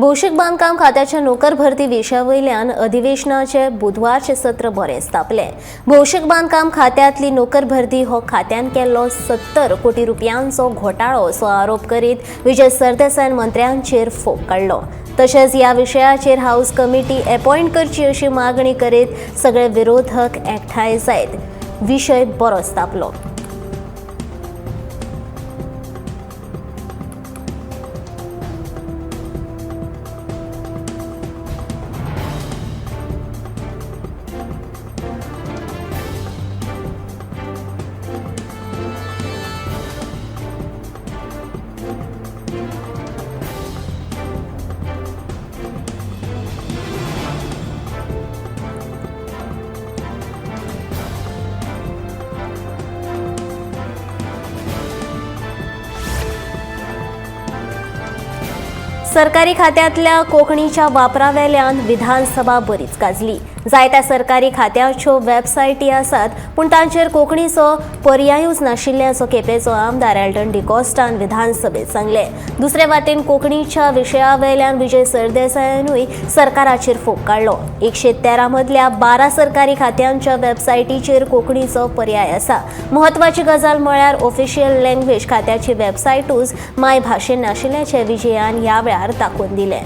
भौशीक बांदकाम खात्याच्या नोकर भरती विशयावयल्यान अधिवेशनाचे बुधवारचे सत्र बरेंच तापलें. भौशीक बांदकाम खात्यांतली नोकर भरती हो खात्यान केल्लो 70 कोटी रुपयांचो घोटाळो असो आरोप करीत विजय सरदेसायान मंत्र्यांचेर फोग काडलो. तशेंच ह्या विशयाचेर हाऊस कमिटी अपॉयंट करची अशी मागणी करीत सगळे विरोधक एकठांय जायत विशय बरोच तापलो. सरकारी खात्यांतल्या कोंकणीच्या वापरावेल्यान विधानसभा बरीच गाजली. जायत्या सरकारी खात्याच्यो वेबसायटी आसात पूण तांचेर कोंकणीचो पर्यायूच नाशिल्ल्याचो केपेंचो आमदार एल्टन डिकॉस्टान विधानसभेत सांगलें. दुसरे वाटेन कोंकणीच्या विशयावेल्यान विजय सरदेसायानूय सरकाराचेर फोग काडलो. 113 मदल्या 12 सरकारी खात्यांच्या वेबसायटीचेर कोंकणीचो पर्याय आसा. म्हत्वाची गजाल म्हळ्यार ऑफिशियल लँग्वेज खात्याची वेबसायटूच मायभाशेन नाशिल्ल्याचें विजयान ह्या वेळार दाखोवन दिलें.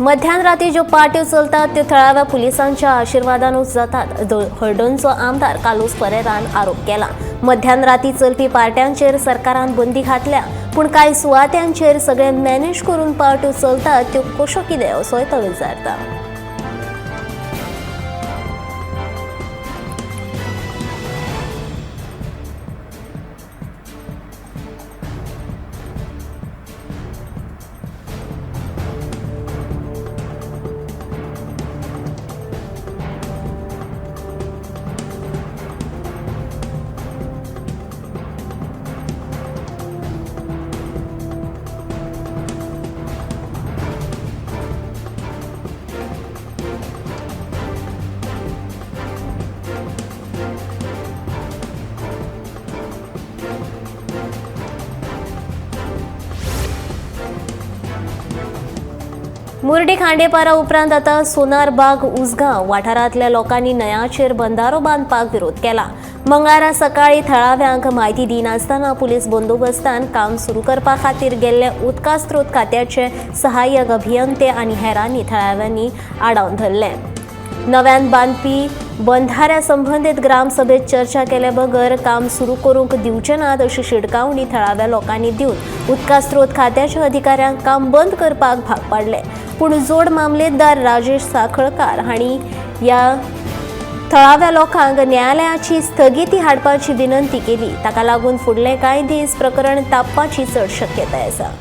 मध्यान राती ज्यो पार्ट्यो चलतात त्यो थळाव्या पुलिसांच्या आशिर्वादानूच जातात. हळदणचो आमदार कार्लोस परेरान आरोप केला. मध्यान राती चलपी पार्ट्यांचेर सरकारान बंदी घातल्या पूण कांय सुवात्यांचेर सगळे मॅनेज करून पार्ट्यो चलतात त्यो कश्यो कितें असोय तो विचारता. मुर्डी खांडेपारा उपरांत आतां सोनारबाग उसगांव वाठारांतल्या लोकांनी न्हंयाचेर बंधारो बांदपाक विरोध केला. मंगळारा सकाळीं थळाव्यांक म्हायती दिनासतना पुलीस बंदोबस्तान काम सुरू करपा खातीर गेल्ले उदका स्रोत खात्याचे सहाय्यक अभियंते आनी हेरांनी थळाव्यांनी आडावन धरलें. नव्यान बांदपी बंधाऱ्या संबंदीत ग्रामसभेत चर्चा केले बगर काम सुरू करूंक दिवचे नात अशी शिटकावणी थळाव्या लोकांनी दिवन उदका स्रोत खात्याच्या अधिकाऱ्यांक काम बंद करपाक भाग पाडले. पूण जोड मामलेदार राजेश साखळकार हांणी ह्या थळाव्या लोकांक न्यायालयाची स्थगिती हाडपाची विनंती केली. ताका लागून फुडले कांय दीस प्रकरण तापपाची चड शक्यताय आसा.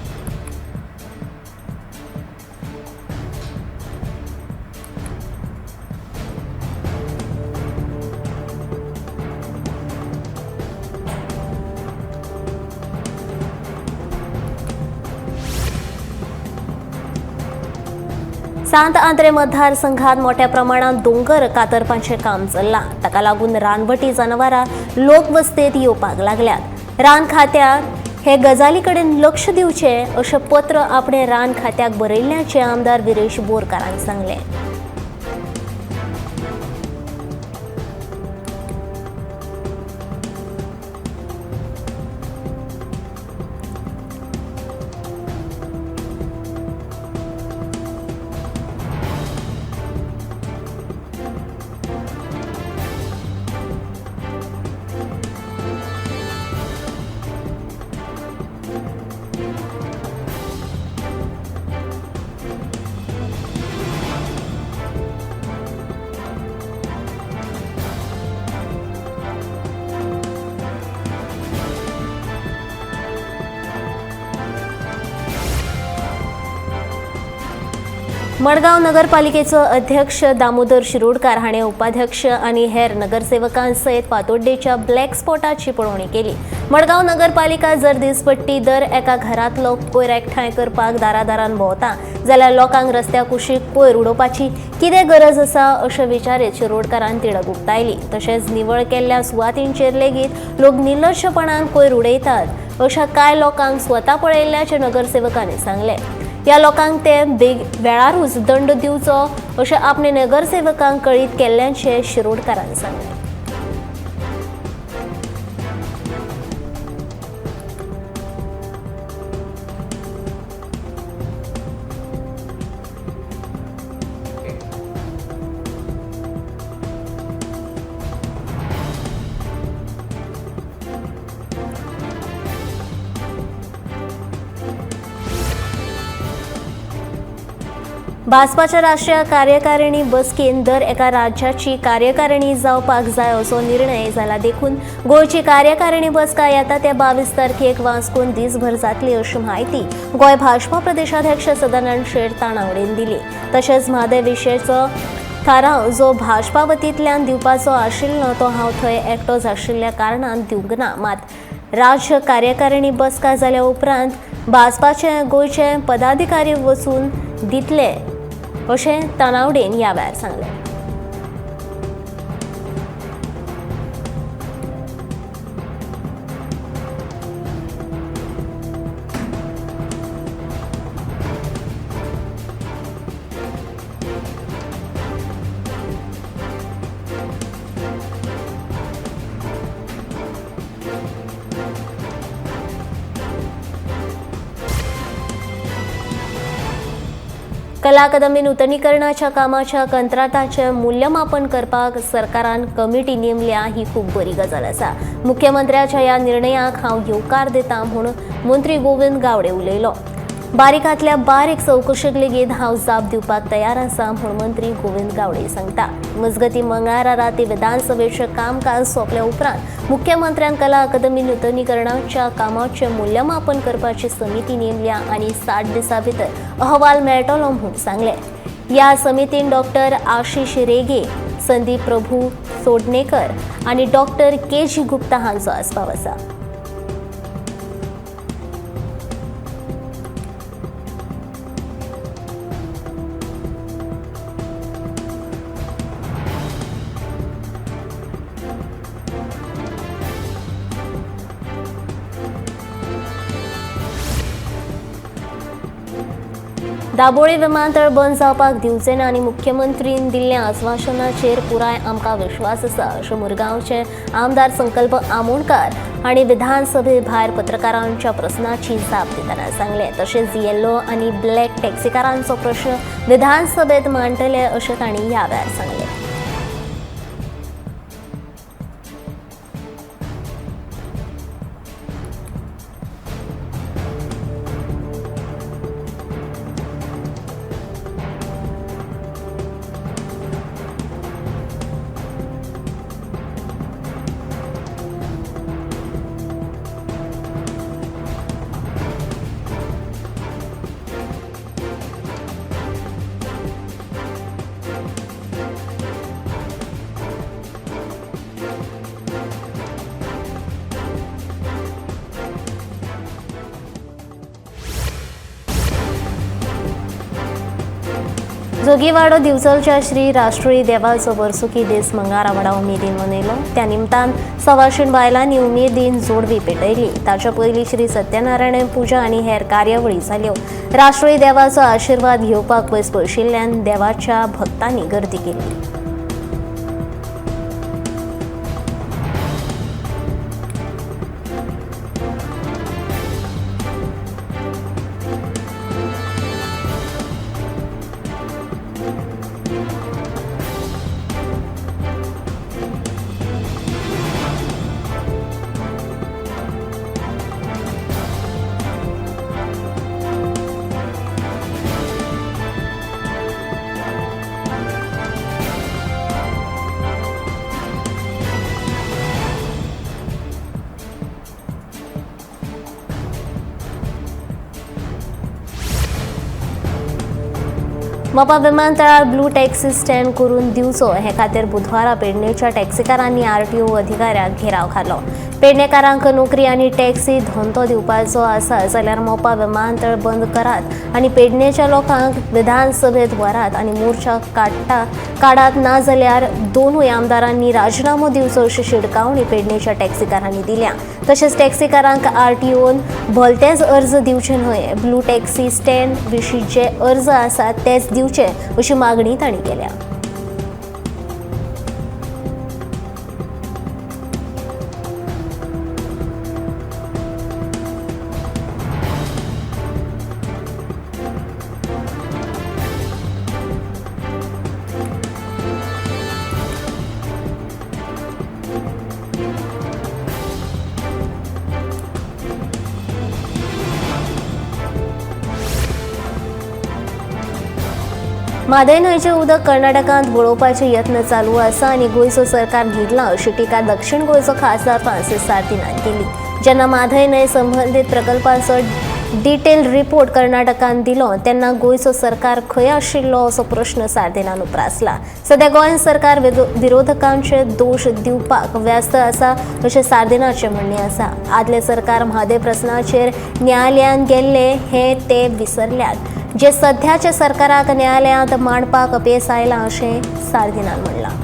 सांत आंद्रे मतदारसंघात मोठ्या प्रमाणात दोंगर कातरपाचें काम चल्लां. ताका लागून रानवटी जनावरां लोकवस्तेत येवपाक लागल्यात. रान खात्याक हे गजाली कडेन लक्ष दिवचें अशें पत्र आपणें रान खात्याक बरयल्ल्याचें आमदार विरेश बोरकारान सांगलें. मडगांव नगरपालिकेचो अध्यक्ष दामोदर शिरोडकार हाणें उपाध्यक्ष आनी हेर नगरसेवकां सयत फातोड्डेच्या ब्लॅक स्पॉटाची पळोवणी केली. मडगांव नगरपालिका जर दिसपट्टी दर एका घरांतलो कोयर एकठांय करपाक दारादारान भोंवता जाल्यार लोकांक रस्त्या कुशीक कोयर उडोवपाची कितें गरज आसा अशें विचारीत शिरोडकारान तिडक उक्तायली. तशेंच निवळ केल्ल्या सुवातींचेर लेगीत लोक निर्लज्जपणान कोयर उडयतात अशा कांय लोकांक स्वता पळयल्ल्याचें नगरसेवकांनी सांगलें. ह्या लोकांक ते बेग वेळारूच दंड दिवचो अशें आपणे नगरसेवकांक कळीत केल्ल्याचें शिरोडकारान सांगलें. भाजपाच्या राष्ट्रीय कार्यकारिणी बसकेन दर एका राज्याची कार्यकारिणी जावपाक जाय असो निर्णय जाला देखून गोंयची कार्यकारिणी बसका येता त्या 22 तारखेक वास्कोन दीसभर जातली अशी म्हायती गोंय भाजपा प्रदेशाध्यक्ष सदानंद शेट ताणावडेन दिली. तशेंच म्हादय विशयाचो थाराव जो भाजपा वतींतल्यान दिवपाचो आशिल्लो तो हांव थंय एकटोच आशिल्ल्या कारणान दिवंक ना. मात राज्य कार्यकारिणी बसका जाल्या उपरांत भाजपाचे गोंयचे पदाधिकारी वचून दितले अशें तानावडेन ह्या वेळार सांगलें. कला अकादमी नूतनीकरणाच्या कामाच्या कंत्राटाचें मूल्यमापन करपाक सरकारान कमिटी नेमल्या ही खूब बरी गजाल आसा. मुख्यमंत्र्याच्या ह्या निर्णयाक हांव येवकार दिता म्हूण मंत्री गोविंद गावडे उलयलो. बारीकांतल्या बारीक चवकशेक लेगीत हांव जाप दिवपाक तयार आसा म्हूण मंत्री गोविंद गावडे सांगता. मजगतीं मंगळारा राती विधानसभेचें कामकाज सोंपल्या उपरांत मुख्यमंत्र्यान कला अकादमी नूतनीकरणाच्या कामाचें मूल्यमापन करपाची समिती नेमल्या आनी 60 दिसां भितर अहवाल मेळटलो म्हूण सांगलें. ह्या समितीन डॉक्टर आशिष रेगे, संदीप प्रभू सोडणेकर आनी डॉक्टर के जी गुप्ता हांचो आस्पाव आसा. दाबोळी विमानतळ बंद जावपाक दिवचे ना आनी मुख्यमंत्रीन दिल्ल्या आस्वासनाचेर पुराय आमकां विश्वास आसा अशें मुरगांवचे आमदार संकल्प आमोणकार हांणी विधानसभे भायर पत्रकारांच्या प्रस्नाची जाप दितना सांगलें. तशेंच येल्लो आनी ब्लॅक टॅक्सीकारांचो प्रश्न विधानसभेत मांडटले अशें तांणी ह्या वेळार सांगलें. जोगीवाडो दिवचलच्या श्री राष्ट्रीय देवाचो वर्सुकी दीस मंगळारा व्हडा उमेदीन मनयलो. त्या निमतान सवाशीण बायलांनी उमेदीन जोडवी पेटयली. ताच्या पयलीं श्री सत्यनारायण पुजा आनी हेर कार्यावळी जाल्यो. राष्ट्रीय देवाचो आशिर्वाद घेवपाक पयस पयशिल्ल्यान देवाच्या भक्तांनी गर्दी केली. मोपा विमानतळार ब्लू टॅक्सी स्टँड करून दिवचो हे खातीर बुधवारा पेडणेच्या टॅक्सीकारांनी आरटीओ अधिकाऱ्याक घेराव घालो। पेडणेकारांक नोकरी आनी टॅक्सी धंदो दिवपाचो आसा जाल्यार मोपा विमानतळ बंद करात आनी पेडणेच्या लोकांक विधानसभेत व्हरात आनी मोर्चा काडात, ना जाल्यार दोनूय आमदारांनी राजीनामो दिवचो अशी शिटकावणी पेडणेच्या टॅक्सीकारांनी दिल्या। तशेंच टॅक्सीकारांक आरटीओन भलतेच अर्ज दिवचे न्हय, ब्लू टॅक्सी स्टँड विशीं जे अर्ज आसात तेच दिवचे अशी मागणी तांणी केल्या। म्हादय न्हंयचें उदक कर्नाटकांत वळोवपाचे यत्न चालू आसा आनी गोंयचो सरकार न्हिदला अशी टिका दक्षिण गोंयचो खासदार फ्रांसीस सार्दिनान केली। जेन्ना म्हादय न्हंय संबंदीत प्रकल्पाचो डिटेल रिपोर्ट कर्नाटकान दिलो तेन्ना गोंयचो सरकार खंय आशिल्लो असो प्रश्न सार्दिनान उप्रासला। सद्या गोंय सरकार विरोधकांचे दोश दिवपाक व्यस्त आसा अशें सार्दिनाचें म्हणणें आसा। आदलें सरकार म्हादय प्रस्नाचेर न्यायालयांत गेल्लें हें ते विसरल्यात, जे सध्याच्या सरकाराक न्यायालयांत मांडपाक अपेस आयलां अशें सार्दिनान म्हणलां।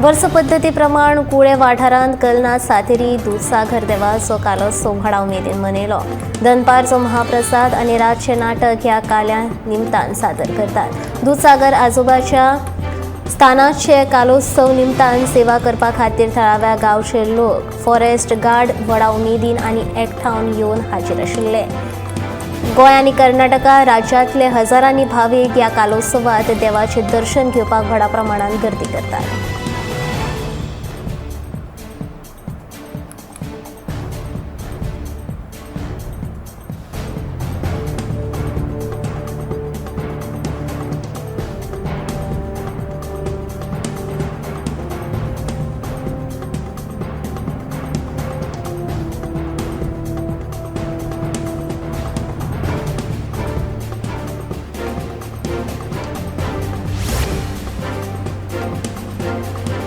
वर्स पद्दती प्रमाण कुळे वाठारांत कलना सातेरी दुधसागर देवाचो कालोत्सव व्हडा उमेदीन मनयलो। दनपारचो महाप्रसाद आनी रातचें नाटक ह्या काल्या निमतान सादर करतात। दुधसागर आजोबाच्या स्थानाचे कालोत्सव निमतान सेवा करपा खातीर थळाव्या गांवचे लोक, फॉरेस्ट गार्ड व्हडा उमेदीन आनी एकठावन येवन हाजीर आशिल्ले। गोंय आनी कर्नाटका राज्यांतले हजारांनी भावीक ह्या कालोत्सवात देवाचें दर्शन घेवपाक व्हडा प्रमाणान गर्दी करतात।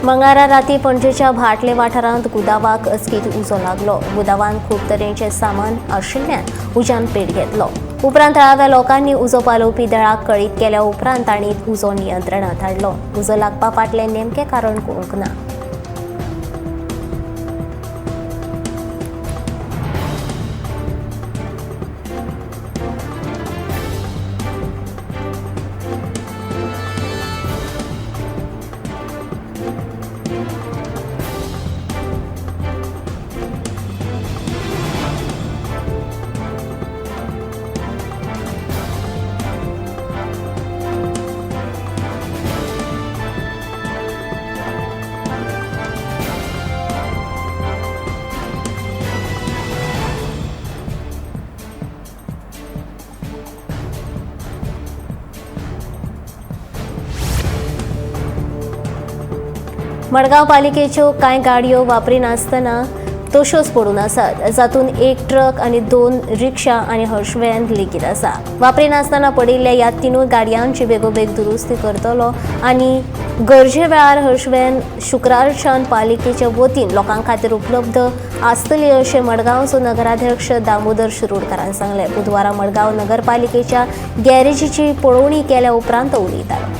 मंगळारा राती पणजेच्या भाटले वाठारांत गुदावाक अचकीत उजो लागलो। गुदावान खूब तरेचें सामान आशिल्ल्यान उज्यान पेट घेतलो। उपरांत थळाव्या लोकांनी उजो पालोवपी दळाक कळीत केल्या उपरांत तांणी उजो नियंत्रणांत हाडलो। उजो लागपा फाटलें नेमकें कारण कळूंक ना। मडगांव पालिकेच्यो कांय गाडयो वापरिनासतना तश्योच पडून आसात, जातूंत एक ट्रक आनी 2 रिक्षा आनी हर्शव्हॅन लेगीत आसा। वापरिनासतना पडिल्ल्या ह्या तिनूय गाडयांची बेगोबेग दुरुस्ती करतलो आनी गरजे वेळार हर्शव्हॅन शुक्रारच्यान पालिकेच्या वतीन लोकां खातीर उपलब्ध आसतली अशें मडगांवचो नगराध्यक्ष दामोदर शिरोडकारान सांगलें। बुधवारा मडगांव नगरपालिकेच्या गॅरेजीची पळोवणी केल्या उपरांत तो उलयतालो।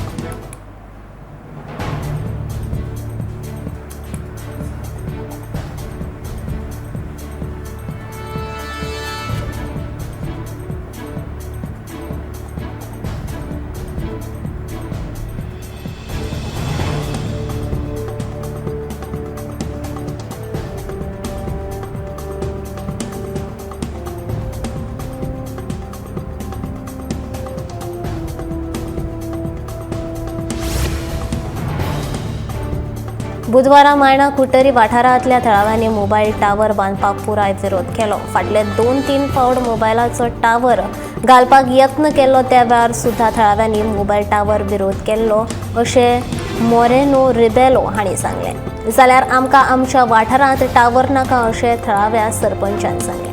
बुधवारा मायणा कुडटरी वाठारांतल्या थळाव्यांनी मोबायल टावर बांदपाक पुराय विरोध केलो. फाटले 2-3 फावट मोबायलाचो टावर घालपाक यत्न केल्लो त्या वेळार सुद्दां थळाव्यांनी मोबायल टावर विरोध केल्लो अशें मोरेनो रिबेलो हांणी सांगलें. जाल्यार आमकां आमच्या वाठारांत टावर नाका अशें थळाव्या सरपंचान सांगलें.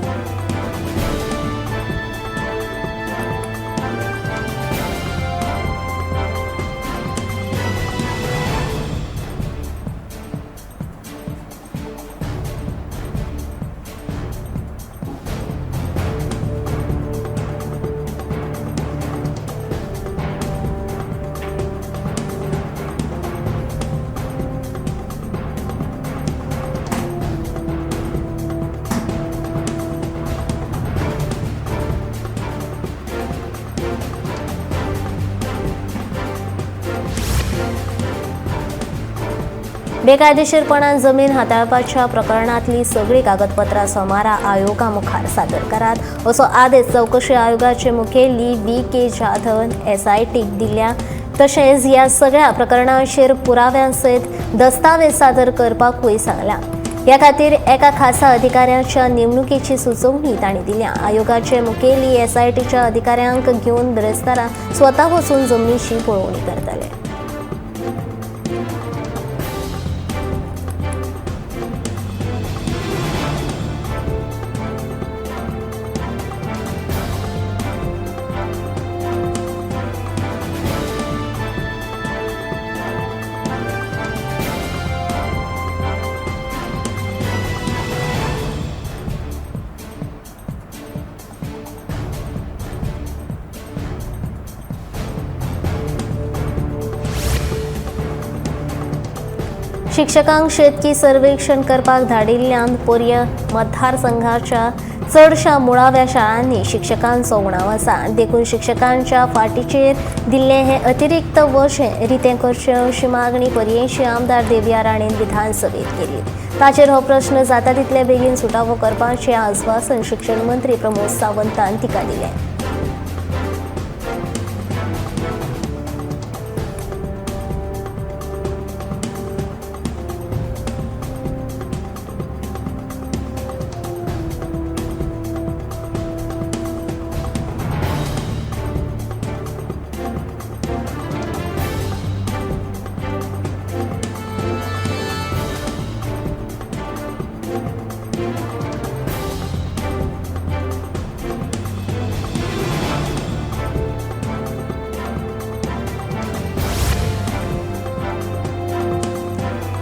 बेकायदेशीरपणान जमीन हाताळपाच्या प्रकरणांतली सगळी कागदपत्रां सोमारा आयोगा मुखार सादर करात असो आदेश चवकशी आयोगाचे मुखेली V.K. Jadhav SITक दिल्या. तशेंच ह्या सगळ्या प्रकरणांचेर पुराव्यांसयत दस्तावेज सादर करपाकूय सांगला. ह्या खातीर एका खासा अधिकाऱ्याच्या नेमणुकेची सुचोवणी तांणी दिल्या. आयोगाचे मुखेली SITच्या अधिकाऱ्यांक घेवन बिरेस्तारा स्वता वचून जमनीची पळोवणी करतले. शिक्षकांक शेतकी सर्वेक्षण करपाक धाडिल्ल्यान पर्यें मतदारसंघाच्या चडशा मुळाव्या शाळांनी शिक्षकांचो उणाव आसा. देखून शिक्षकांच्या फाटीचेर दिल्लें हें अतिरिक्त वजें रितें करचें अशी मागणी पर्येंची आमदार देविया राणेन विधानसभेत केली. ताचेर हो प्रश्न जाता तितले बेगीन सुटावो करपाचें आस्वासन शिक्षण मंत्री प्रमोद सावंतान तिका दिलें.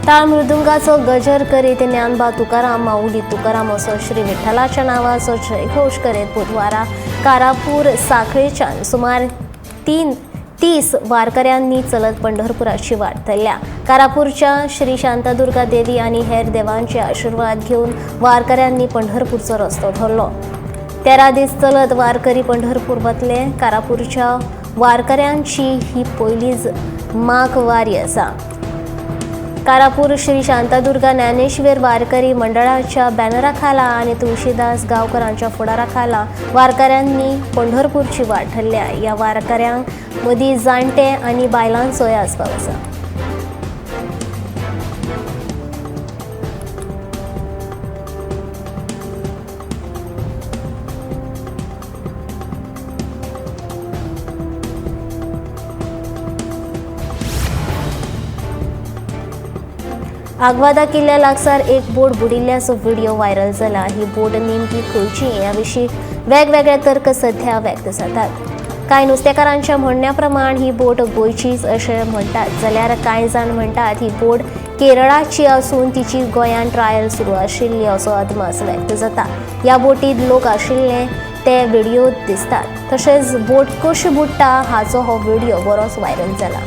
टाळ मृदुंगाचो गजर करीत ज्ञानबा तुकाराम माऊली तुकाराम असो श्री विठ्ठलाच्या नावाचो जयघोष करीत बुधवारा कारापूर साखळेच्यान सुमार 30 वारकऱ्यांनी चलत पंढरपुराची वाट धरल्या. कारापूरच्या श्री शांतादुर्गा देवी आनी हेर देवांचे आशीर्वाद घेवन वारकऱ्यांनी पंढरपूरचो रस्तो धरलो. 13 दीस चलत वारकरी पंढरपूर वतले. कारापूरच्या वारकऱ्यांची ही पयलीच माघ वारी आसा. कारापूर श्री शांतादुर्गा ज्ञानेश्वर वारकरी मंडळाच्या बॅनराखाला आणि तुळशीदास गावकरांच्या फुडाराखाला वारकऱ्यांनी पंढरपूरची वाट धरल्या. या वारकऱ्यांक मदीं जाणटे आनी बायलांचोय आस्पाव आसा. आगवादा किल्ल्या लागसार एक बोट बुडिल्ल्याचो व्हिडिओ व्हायरल जाला. ही बोट नेमकी खंयची ह्या विशीं वेगवेगळे तर्क सध्या व्यक्त जातात. कांय नुस्तेकारांच्या म्हणण्या प्रमाण ही बोट गोंयचीच अशें म्हणटात, जाल्यार कांय जाण म्हणटात ही बोट केरळाची आसून तिची गोंयांत ट्रायल सुरू आशिल्ली असो अदमास व्यक्त जाता. ह्या बोटींत लोक आशिल्ले ते व्हिडिओत दिसतात. तशेंच बोट कशी बुडटा हाचो हो व्हिडिओ बरोच व्हायरल जाला.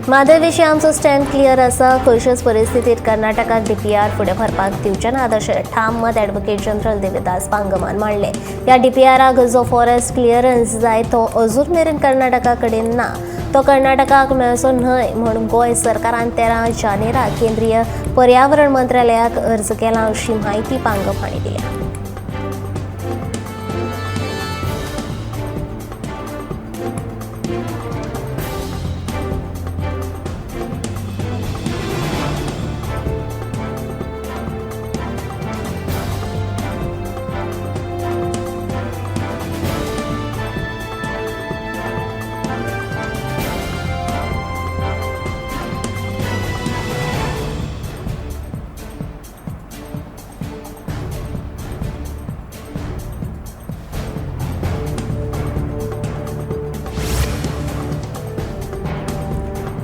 म्हादय विशीं आमचो स्टँड क्लियर आसा. खंयच्याच परिस्थितीत कर्नाटकाक डीपीआर फुडें व्हरपाक दिवचे ना अशें ठाम मत ॲडव्होकेट जनरल देविदास पांगमान मांडलें. ह्या डीपीआराक जो फॉरेस्ट क्लियरन्स जाय तो अजून मेरेन कर्नाटका कडेन ना. तो कर्नाटकाक मेळचो न्हय म्हूण गोंय सरकारान 13 जानेराक केंद्रीय पर्यावरण मंत्रालयाक अर्ज केला अशी म्हायती पांगम हांणी दिल्या.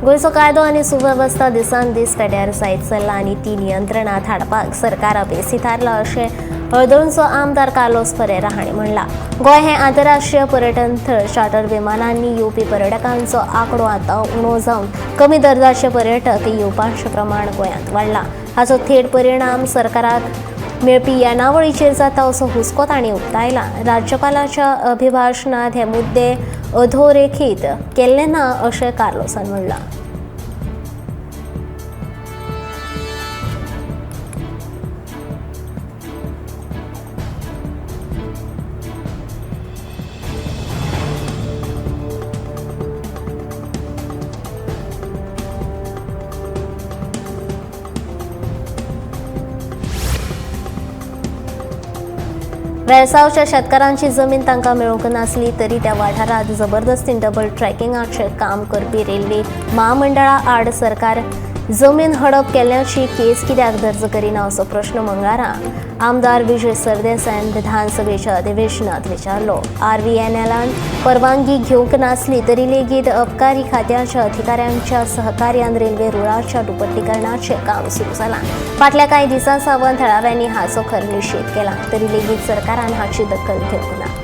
गोंयचो कायदो आनी सुवेवस्था दिसान दीस पेड्यार जायत चल्ला आनी ती नियंत्रणांत हाडपाक सरकार अपेसी थारला अशें हळदोणचो आमदार कार्लोस फरेरा हांणी म्हणलां. गोंय हें आंतरराष्ट्रीय पर्यटन थळ. चार्टर विमानांनी येवपी पर्यटकांचो आंकडो आतां उणो जावन कमी दर्जाचे पर्यटक येवपाचें प्रमाण गोंयांत वाडलां. हाचो थेट परिणाम सरकाराक मेळपी येणावळीचेर जाता असो हुस्को तांणी उक्तायला. राज्यपालाच्या अभिभाशणांत हे मुद्दे अधोरेखीत केल्ले ना अशें कार्लोसान म्हणलां. वेळसावच्या शेतकारांची जमीन तांकां मेळूंक नासली तरी त्या वाठारांत जबरदस्तीन डबल ट्रॅकिंगाचें काम करपी रेल्वे म्हामंडळा आड सरकार जमीन हडप केल्ल्याची केस कित्याक दर्ज करिना असो प्रश्न मंगळारा आमदार विजय सरदेसायान विधानसभेच्या अधिवेशनात विचारलो. आरव्हीएनएलान परवानगी घेवंक नासली तरी लेगीत अबकारी खात्याच्या अधिकाऱ्यांच्या सहकार्यान रेल्वे रुळाच्या दुपट्टीकरणाचें काम सुरू जालां. फाटल्या कांय दिसां सावन थळाव्यांनी हाचो खर निशेध केला तरी लेगीत सरकारान हाची दखल घेवंक ना.